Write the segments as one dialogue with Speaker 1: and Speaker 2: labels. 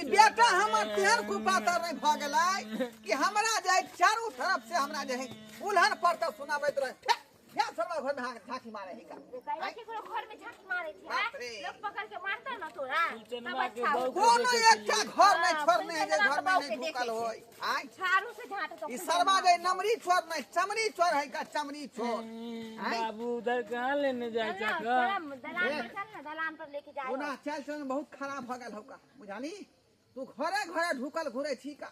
Speaker 1: बेटा हमर तेहन कुपातर नहि भऽ गेलै कि हमरा जे है चारू तरफ से हमरा जे है उल्हन पर तऽ सुनाबैत रहे। फे फे सरवा घर में झांकी मारे है का।
Speaker 2: कैला केकरो घर में झांकी मारे छै?
Speaker 1: बाप रे।
Speaker 2: लोग पकड़ के मारता ना तोरा, तब
Speaker 3: फुलचनवा के
Speaker 2: अच्छा
Speaker 3: बहू
Speaker 2: होतो।
Speaker 3: के
Speaker 1: कोनो
Speaker 3: देखै
Speaker 1: एकटा
Speaker 3: छलियै।
Speaker 1: घर नहि
Speaker 2: हाँ,
Speaker 1: छोड़ने है जे
Speaker 2: फुलचनवा
Speaker 1: घर
Speaker 2: के
Speaker 1: में
Speaker 2: बहू
Speaker 1: नहि
Speaker 2: के
Speaker 1: ढुकल
Speaker 2: देखै छै।
Speaker 1: होय। आय
Speaker 2: झाड़ू से झाँटतो।
Speaker 1: ई सरवा जे नमरी चोर नहि चमरी चोर है का, चमरी चोर। आय
Speaker 3: बाबू उधर कहाँ लेने जाइ
Speaker 2: चल ना,
Speaker 3: छै?
Speaker 2: थोड़ा दलान पर चल ना, दलान पर लेके जाए।
Speaker 1: ओना चाल चलन बहुत खराब भऽ गेल हौका, बुझाली? तू घरे घरे ढुकल घुरे छी का,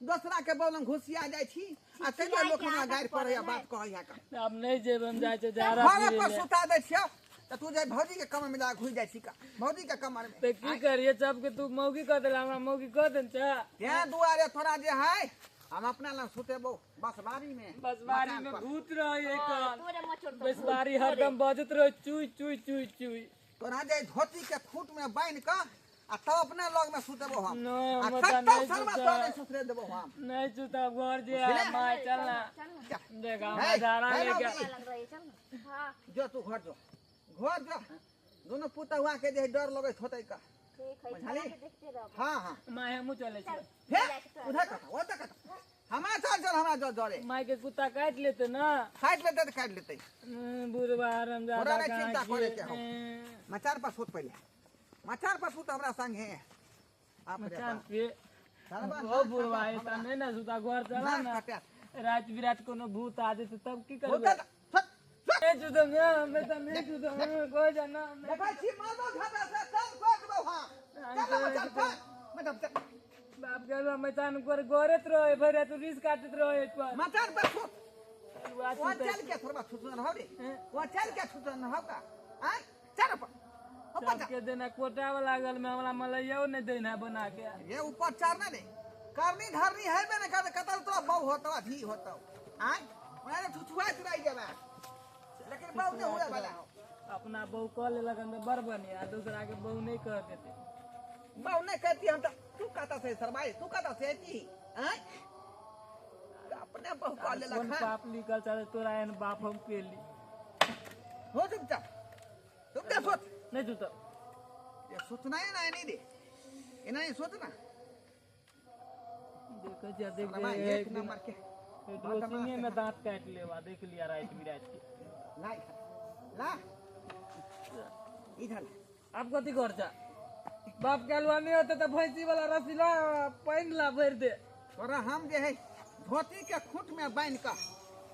Speaker 1: दोसरा के बौलन घुसिया जाइ छी आ तैयो लोक हमरा गारि पड़ैया, बात कहैया का।
Speaker 3: आब नहि जेब हम, जाइ छै झाड़ा
Speaker 1: घरे
Speaker 3: फिरे
Speaker 1: पर
Speaker 3: ले।
Speaker 1: सुता दै छियौ तऽ तू जे भौजी के कमर में जा घुसि जाइ छी का, भौजी के कमर में।
Speaker 3: तऽ की करिए? सबके तू मौगी कह देला, हमरा मौगी कह देन छै।
Speaker 1: तें दुआरे तोरा जे है हम अपना लग सुतेबो बसबारी में।
Speaker 3: बसबारी
Speaker 1: मचान
Speaker 3: में
Speaker 1: पर।
Speaker 3: भूत रहे कन।
Speaker 2: तोरे मचोड़ तो।
Speaker 3: बसबारी हरदम बजत रहे चुई चुई चुई चुई।
Speaker 1: तोरा जे धोती के खूट में बान्हि कऽ आ तब अपना लग में सुतेबो हम।
Speaker 3: न,
Speaker 1: आ
Speaker 3: हमरा
Speaker 1: कतौ
Speaker 3: नहि
Speaker 1: शर्मा
Speaker 3: सुतब।
Speaker 1: तोरा नहीं सुतरे देबो हम।
Speaker 3: नहीं सुतब, घर जे
Speaker 1: बुझले?
Speaker 3: माय चल ना।
Speaker 2: चल ना।
Speaker 1: जा।
Speaker 3: देख
Speaker 1: हे,
Speaker 3: हमरा झाड़ा
Speaker 1: हे
Speaker 3: लेके
Speaker 1: मौगी।
Speaker 2: लग रही है, चल ना। हाँ।
Speaker 1: जो तू घर जो, घर जो। दोनों पुतहुआ के जे डर लगैत होतै का।
Speaker 2: ठीक है।
Speaker 1: बुझाली?
Speaker 2: चला के देखते रहो।
Speaker 1: हाँ हाँ।
Speaker 3: माय, हमहूँ चलै छी।
Speaker 1: हे, उधर कथा ओतऽ कथा, हमरा चल चल, हमरा जो जरे।
Speaker 3: माय के कुत्ता काटि लेते ना।
Speaker 1: काटि लेतै तऽ काटि लेतै।
Speaker 3: बुढ़बा हरामजादा।
Speaker 1: तोरा नहि
Speaker 3: कहाँ
Speaker 1: चिन्ता करे के हौ।
Speaker 3: छियै?
Speaker 1: मचान पर सुत, पहिले मचान पर सुत हमरा संगे। बाप रे
Speaker 3: मचान
Speaker 1: बाप।
Speaker 3: पे
Speaker 1: सरबा
Speaker 3: ओ बुढ़बा, एता नहि ने सुता, घर चला
Speaker 1: नाक
Speaker 3: ना।
Speaker 1: कटायत।
Speaker 3: राति बिरात कोनो भूत आ जेतै तब की करबै?
Speaker 1: भूत सुत, सुत।
Speaker 3: नहि सुतब ने हमे तऽ, नहि सुतब हमे, कोइ जाना हमे।
Speaker 1: देखै छी मारबो झापा से सब काटि देबौ हम। चल ना मचान पर, मचान चल।
Speaker 3: बाप के मचान पर गोरैत रहे, भरि राति रिस काटैत रहे पर।
Speaker 1: मचान पर सुत।
Speaker 3: बुढ़बा
Speaker 1: वहाँ
Speaker 3: सुतै।
Speaker 1: चल के थोड़ा छुटन हौ रे।
Speaker 3: हैं?
Speaker 1: वहाँ चल के छुटन हौ का। आय चल ऊपर, ऊपर जा।
Speaker 3: सबके देना कोटा वाला गल में, हमरा मलैयो नहि देना बना के।
Speaker 1: ये ऊपर चढ़ना नहीं, करनी धरनी है में कर कतल तोरा बहु होतो अथी होतो। आय ओना छुछुआइत रहि जेबे, लेकिन बहु नहीं हुए वाला हो।
Speaker 3: अपना बहू कह लेलक हन तऽ बड़ बढ़िया, दूसरा के बहू नहि कह देते।
Speaker 1: बहु नहीं कहती हम तो तू कहता से सरबाई, तू कहता से की आय अपने बहु कह लेलक
Speaker 3: कोन
Speaker 1: हन।
Speaker 3: पाप लिखल चले तोरा एहन बाप हम पेली?
Speaker 1: हो चुपचाप, चुपचाप सोच।
Speaker 3: नहि सुतब।
Speaker 1: ये सोचना है ना, नहीं दे एना नहीं सोचना।
Speaker 3: देखै छियै, देख।
Speaker 1: सरबा एक नंबर के
Speaker 3: ड्रेसिंगे में दांत काटि लेबा, देख लिया राति बिराति के।
Speaker 1: ला इधर ला, इधर ला।
Speaker 3: आब कथी कर जा? बाप के अलुआ नहि होते तऽ भैंसी वाला रस्सी ला, पानि ला, भरि दे।
Speaker 1: तोरा हम जे है धोती के खूट में बान्हि कऽ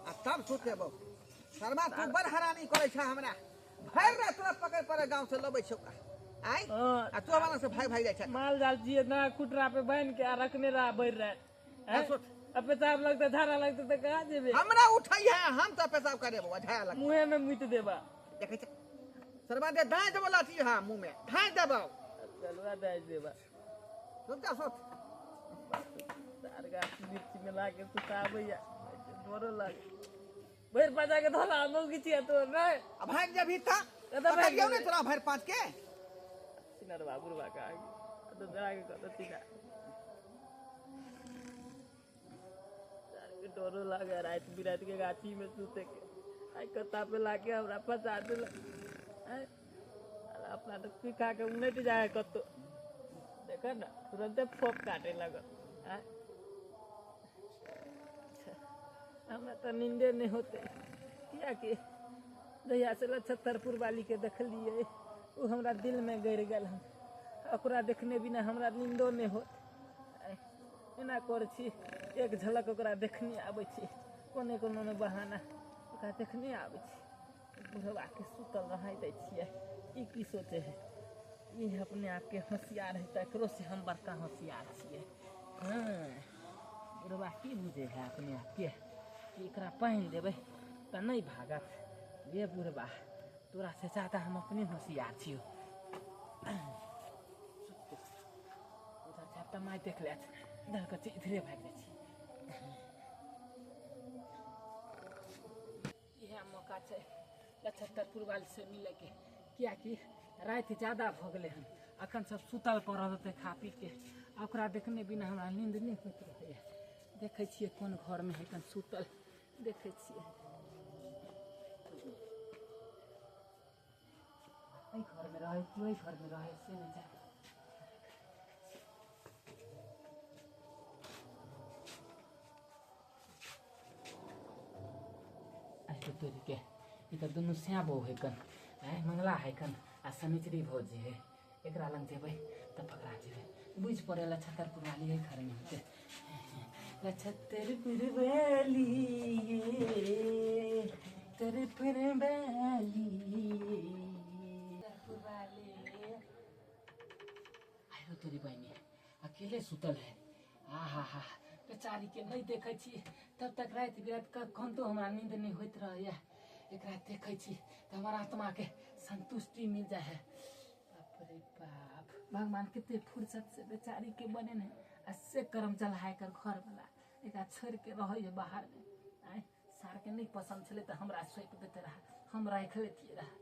Speaker 1: आ तब सुतेबौ। शर्मा, तू बड़ हरानी करै छ हमरा। भरि राति तोरा पकड़ पकड़ गाँव से लबै छौ का। आय
Speaker 3: हाँ।
Speaker 1: आ तू हमरा से भाग भाग जाइ छ।
Speaker 3: माल जाल जिए ना खुटरा पे बान्हि के आ रखने रहा भरि राति।
Speaker 1: हाँ, सोच।
Speaker 3: आ पेशाब लगतै, झाड़ा लगतै तऽ कहाँ जेबै?
Speaker 1: हमरा उठै है, हम तो पेशाब करेबौ आ झाड़ा लग
Speaker 3: मुँहे में मुति देबा।
Speaker 1: देखै छ शर्मा, दे दाँय देबौ लाठी, हाँ, मुँह में धाँय देबौ।
Speaker 3: चलुआ दाइ देबा।
Speaker 1: चुपचाप सोच।
Speaker 3: तार गाछ मिर्ची मिला के सुताबैया, डरो लागे। भरि पजा के धोला मौगी छियै तोर नहि।
Speaker 1: आ भागि जेबही तऽ
Speaker 3: कतऽ भागि
Speaker 1: पकड़ियौ ने
Speaker 3: जेबै?
Speaker 1: तोरा भरि पाँच के।
Speaker 3: चिनरबा बुढ़बा के आगे आ तो जरा के कतऽ चिना डरो लागे राति बिराति के गाछी में सुते के। आइ कत्ता पे लाके हमरा फंसा देलक। आँय, साला अपना तऽ पी खा के उनटि जाइ है कतौ, देख ने तुरन्ते फोप काटे लगल। आँय, हमरा तऽ नींदे नहि होतै, कियाकि जहिया से लछत्तरपुर वाली के देखलियै ओ हमरा दिल में गड़ि गेल हन। ओकरा देखने बिना हमरा नींदो नहि होत। आँय, एना करै छी, एक झलक ओकरा देखने आबै छी, कोनो कोनो ने बहाना ओकरा देखने आबै छी। बुढ़बाके सुतल रहै दै छियै। ई की सोचै है? ई अपने आपके होशियार है, तकरो से हम बड़का होशियार छियै। हँ, बुढ़बा की बुझै है अपने आपके कि एकरा पानि देबै तऽ नहि भागत? ये बुढ़बा, तोरा से ज्यादा हम अपने होशियार छियौ। उधर जायब तऽ माय देख लेत, इधर कथी इधरे भागि जाइ छी। इएह मौका छै लछत्तरपुर वाली से मिलैके, कियाकि राति ज्यादा भऽ गेलै हन, अखन सब सुतल पड़ल होतै खा पी के आ ओकरा देखने बिना हमरा नींद नहि होइत रहैया। देखै छियै कोन घरमे है कन सुतल, देखै छियै। एहि घरमे रहै कि ओहि घरमे रहै से नहि जानि। तोरी के ई तऽ दुनू श्या बहू है कन, आँय मंगला है कन आ शनिचरी भौजी है। एकरा लग जेबै तऽ पकड़ा जेबै। बुझि पड़े लछत्तरपुर वाली है घर में होते। लछत्तरपुर वाली तरपुर वाली तरपुर वाली। आयो तोरी बहिनी अकेले सुतल है। आ हा हा, बेचारी के नहीं देखै छी तब तक राति बिराति कखन तो हमरा नींद नहीं होइत रहैया। एकरा देखै छी तऽ हमर आत्मा के संतुष्टि मिल जाए है। बाप रे बाप, भगवान कते फुर्सत से बेचारी के बने है आ से कर्म चलाए कर घर वाला एकरा छोड़ के रहै है बाहर में। आँय सार के नहीं पसंद छलै तऽ हमरा सौंप देते रहा, हम राखि लेतियै रहा।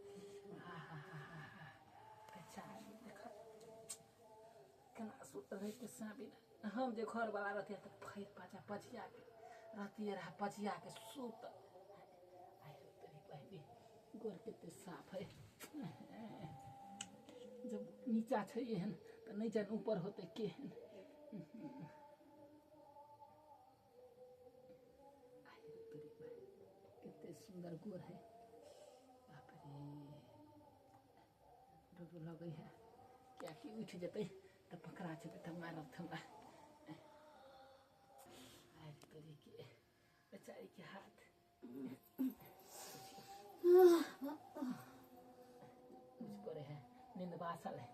Speaker 3: बेचारी देख केना सुतल है के साबिना। हम जे घर वाला रहतियै तऽ फैर पाछा पछिया के रहतियै रहा, पछिया के सुतल। आइ तोरी बहिनी गोर कते साफ है। जब नीचा छै एहन तऽ नहि जान ऊपर होतै केहन। आइ तोरी बहिनी कते सुन्दर गोर है। बाप रे, डरो लगै है कियाकि उठि जेतै तऽ पकड़ा जेतै तऽ मारत हमरा। आइ तोरी के बेचारी के हाथ बुझ पड़े है नींद बासल है,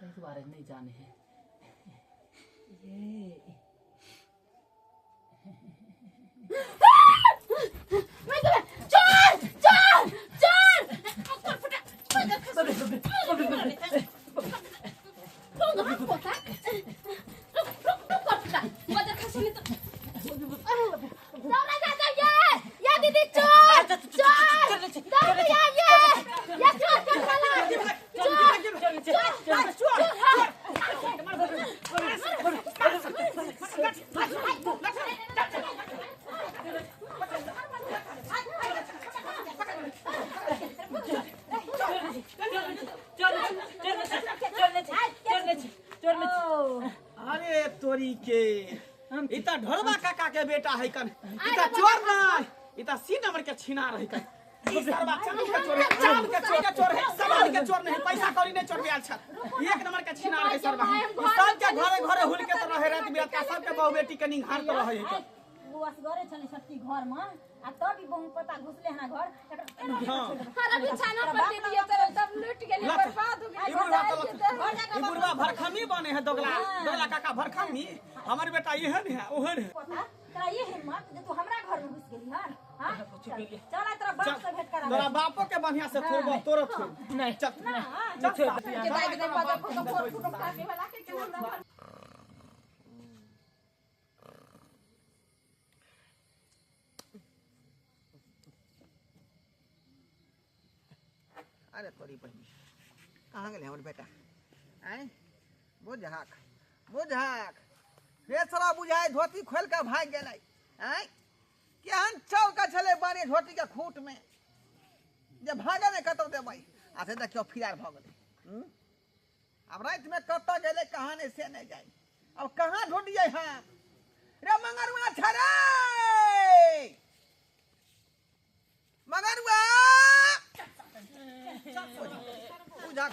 Speaker 3: ताहि दुआरे नहीं जाने है। ये
Speaker 2: चोर चोर चोर! या दीदी चोर चोर दौड़ या ये या चोर चोर वाला चोर चोर चोर।
Speaker 1: अरे तोरी के, ई त ढोरबा काका के बेटा है कन। ई त चोर नहीं, ई त सी नंबर के छिनार है कन। ई सरवा चांद के चोर है, चांद के चोर के चोर है, सामान के चोर नहीं, पैसा कौड़ी नहीं चोर बियाल छल। एक नंबर के छिनार है सरवा। ई सब के घरे घरे हुल के तो रहे रात बिरात का, सब के बहु बेटी के निहार तो रहे है।
Speaker 2: वो असगरे छलै छोटकी घर में आ तब भी बहु पता घुसले हना घर।
Speaker 1: हां,
Speaker 4: हरा बिछाना पर दे दिए तब लूट गेलै, बर्बाद हो
Speaker 1: ई बुढ़वा तो ई बुढ़वा भरखमी बने है, दोगला दोगला काका भरखमी। हमर बेटा एहन है ओहन है।
Speaker 2: पोता तोरा ये हिम्मत जे तू हमरा घर में घुस गेली हन? हां, चल आ तोरा बाप से भेंट करा।
Speaker 1: तोरा बापो के बढ़िया से थोड़बो तोरो थोड़
Speaker 3: नहीं।
Speaker 1: चल
Speaker 2: ना
Speaker 1: चल।
Speaker 4: के दाइ के बाजा फोटो फोटो फोटो काटे वाला के के हमरा।
Speaker 1: अरे तोरी बहिनी, कहाँ गेलै हमर बेटा? आँय बुझाक बुझाक, फेसरा बुझाइ धोती खोलि कऽ भागि गेलै। आँय केहन चौका छलै बाने धोती के खूट में जे भागे नहि कतौ देबै। आ से देखियौ फिरार भऽ गेलै। आब रातिमे कतऽ गेलै कहाँ नहि से नहि जाइ। आब कहाँ ढूँढियै हम? रे मंगरुआ छै रे मंगरुआ, बुझाक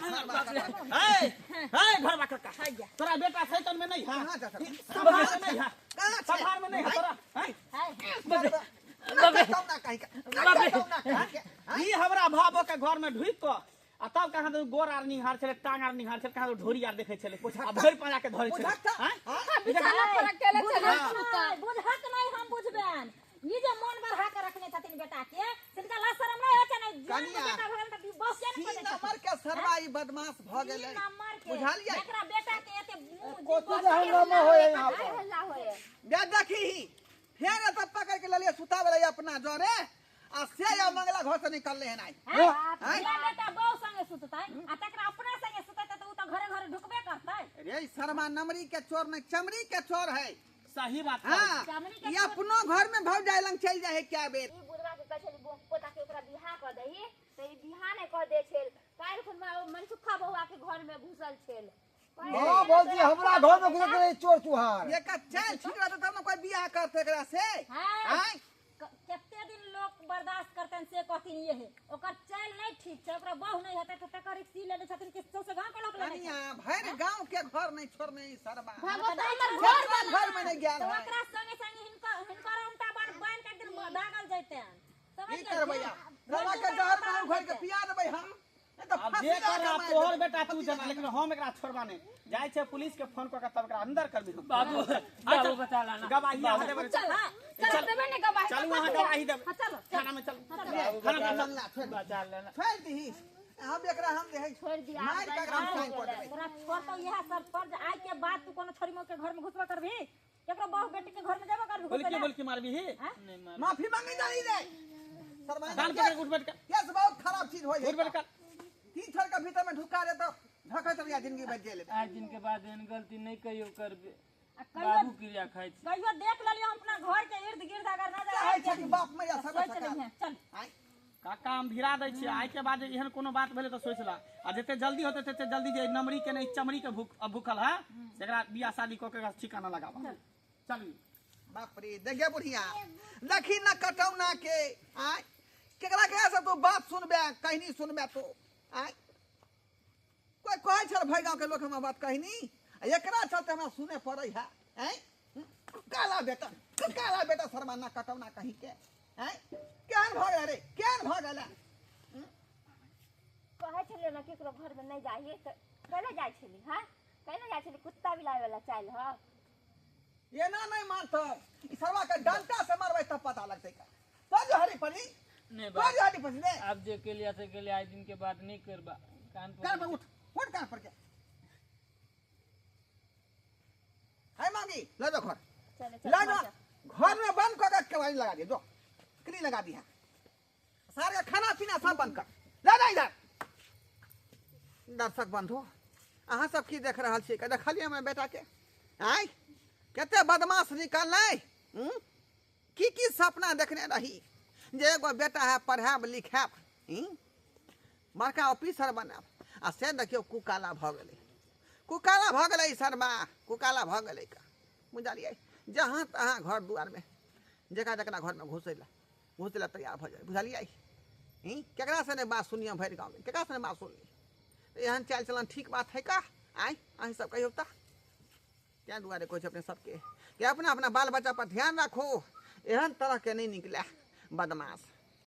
Speaker 1: हे हे घरवा काका, तोरा बेटा शैतान में नहीं है? कहाँ जा? सभार में नहीं है? कहाँ छै? सभार में नहीं है तोरा? हैं ई हमरा भाबो के घर में ढुक क आ तब कहाँ दू गोर आर निहार छलै, टांग आर निहार छलै, कहाँ दू ढोरी आर देखै छलै आ भरि पाँजा के धरै छलै। हैं
Speaker 4: बिछाना पर अकेले छलै सुतल।
Speaker 2: बुझत नहीं हम बुझबेन। ई जे मन बढ़ा के रखने छथिन बेटा के, तिनका ला शरम नहीं होइ छै? नहीं
Speaker 1: कनिया,
Speaker 2: बेटा भगल तऽ बस के
Speaker 1: तीन नंबर के सरवा ई बदमाश भऽ गेलै, बुझलियै?
Speaker 2: एकरा बेटा के एते मुंह
Speaker 5: कोची जे हंगामा होय यहाँ पर?
Speaker 2: हल्ला होय
Speaker 1: बे देखी, फेर एतऽ पकड़ के ललियै सुताबै लए अपना जरे आ से या मंगला घर से निकलले हन आइ।
Speaker 2: ये बेटा बहू संगे सुततै आ तकरा अपना संगे सुततै तऽ उ तऽ घरे घरे ढुकबे करतै।
Speaker 1: रे ई शर्मा नमरी के चोर नहीं, चमड़ी के चोर है।
Speaker 3: सही बात।
Speaker 1: हाँ,
Speaker 2: चमड़ी के
Speaker 1: ये अपनो घर में भौ जाय लंग चल जाए है क्या बेर।
Speaker 2: ई बुढ़वा के कहै छली पोता के ओकरा बियाह कऽ दही तऽ ई बियाह नहि कऽ दै छल। काल्हि खुन मनसुखा बौआ के घर में घुसल छल।
Speaker 5: हाँ भौजी, हमरा घर में घुसल रहे चोर चुहार।
Speaker 1: ये का चल ठीक रहता तब ना कोई बियाह करते एकरा से।
Speaker 2: हाँ।
Speaker 1: आँय
Speaker 2: कते दिन लोक बर्दाश्त करतन से कहथिन ये है ओकर चाल नहीं ठीक छै, ओकरा बहु नहीं हेतै तऽ तकर रिक्सी लेने छथिन कि सौंसे गाँव के लोक लेने छै।
Speaker 1: कनिया भरि गांव के घर नहीं छोड़ने ई सरबा।
Speaker 4: भागो तऽ हमर घर
Speaker 1: घर घर में नहीं गेल
Speaker 2: तऽ
Speaker 1: है।
Speaker 2: ओकरा संगे संगे हिनकर हिनकर उनटा बान बान्हि के एक दिन दागल जैतन, समझ
Speaker 1: की करबै
Speaker 2: गेलखिन?
Speaker 1: आब? रवा के जहर में घोरि के पिया देबै हम, नहीं तऽ
Speaker 6: आब
Speaker 1: फांसी
Speaker 6: जे
Speaker 1: लगा
Speaker 6: कर
Speaker 1: के मारि
Speaker 6: तोहर
Speaker 1: देबै।
Speaker 6: बेटा तू जना, लेकिन हम एकरा छोड़बा नहीं। जाइ छै पुलिस के फोन कऽ के तब एकरा अंदर करबी हम।
Speaker 3: बाबू बाबू बचा लाना।
Speaker 6: गवाही अहाँ देबै।
Speaker 4: चल चल देबै ने गवाही।
Speaker 6: चलू अहाँ गवाही देबै।
Speaker 2: हाँ, चलो
Speaker 6: थाना में चलू।
Speaker 3: बाबू
Speaker 6: थाना में
Speaker 3: बचा
Speaker 6: चलू।
Speaker 1: ला, छोड़ि दे।
Speaker 3: बचा लेना।
Speaker 1: छोड़ि दही, हम एकरा हम जे है
Speaker 7: छोड़ि दिअ, आब
Speaker 1: मारि के एकरा हम साइन कऽ देबै।
Speaker 2: तोरा छोड़तौ इएह सब पर जे आइ के बाद तू कोनो छोरी के घर में घुसबो करबही, केकरो बहु बेटी के घर में जेबो करबही?
Speaker 6: बोल की
Speaker 2: घुसै
Speaker 6: बोल की मारबी ही?
Speaker 3: नहीं मार।
Speaker 1: माफी मांगे जानी रे सरमाई।
Speaker 6: कान पकड़ के उठ बैठ कर,
Speaker 1: केस बहुत खराब चीज होय
Speaker 6: उठ बैठ कर।
Speaker 1: तीन छोड़ के भीतर में ढुका दे तो ढकैत रहिया जिंदगी बच जेल।
Speaker 3: आज दिन के बाद एहन गलती नहीं कहियो करबे।
Speaker 2: आ कहियो
Speaker 3: बाबू क्रिया खाइ छी।
Speaker 2: कहियो देख लेलियो हम अपना घर के इर्द गिर्द अगर नजर
Speaker 1: चाहै
Speaker 2: आबि
Speaker 1: छै कि बाप मैया सब
Speaker 2: सोचि लइहे, चल।
Speaker 1: आँय।
Speaker 6: काका हम भिड़ा दै छियै, आइ के बाद एहन कोनो बात भेलै तऽ सोचि ला, आ जते जल्दी होतै तते जल्दी जे नमरी के नहीं चमड़ी के भूख भूखल है एकरा बियाह शादी कऽ के एकरा ठिकाना लगाबा। चलू।
Speaker 1: बाप रे, देखिए बुढ़िया, देखी न कटौना के। आँय, केकरा केकरा से तू बात सुनबे, कहनी सुनबे तो? आँय, कोई कहै छल भाई गाँव के लोक हमरा बात कहनी, आ एकरा चलते हमरा सुने पड़ै है। आँय, काला बेटा, काला बेटा शर्मा ना कटौना कहीं के। आँय, केहन भऽ गेलै रे, केहन भऽ गेलै?
Speaker 7: कहै छलियै ने केकरो घरमे नहि जाइए, तऽ कैला जाइ छली? हँ, कैला जाइ छली? कुत्ता बिलाइ वाला चालि हँ।
Speaker 1: एना नहीं मानतौ, ई सरवा के डंटा से मारबै तब पता लगतै। का तो जो हरी पड़ी
Speaker 3: नहीं
Speaker 1: तो
Speaker 3: बाप।
Speaker 1: जो हरी पड़ी ले।
Speaker 3: अब जे के लिया से के लिया, आज दिन के बाद नहीं करबा। कान पर
Speaker 1: कान पर उठ, उठ कान पर के। है मांगी, ले जाओ घर।
Speaker 7: चले चल
Speaker 1: ले
Speaker 7: घर
Speaker 1: जाओ
Speaker 7: चल।
Speaker 1: घर में बंद कर के केवाड़ी लगा दिया, जो क्ली लगा दिया, सारे खाना पीना सब बंद कर, ले जा इधर। दर्शक बंधु, अहाँ सब की देख रहल छियै? देखलियै हमर बेटा के? आँय, कते बदमाश निकललै। की की सपना देखने रही जे एगो बेटा है, पढ़ायब लिखायब, बड़का ऑफिसर बनायब, आ से देखियौ कुकाला भऽ गेलै, कुकाला भऽ गेलै ई शर्मा, कुकाला भऽ गेलै का बुझलियै? जहाँ तहाँ घर दुआरमे जकरा जकरा घरमे घुसै लए घुसै लए तैयार भऽ जाइ, बुझलियै? केकरा से नहि बात सुनियै भरि गाँवमे, केकरा से नहि बात सुनली? एहन चालि चलन ठीक बात है का? आँय, अहीं सब कहियौ तऽ। ताहि दुआरे कहै छै अपने सबके कि अपना अपना बाल बच्चा पर ध्यान राखू, एहन तरहके नहि निकले बदमाश।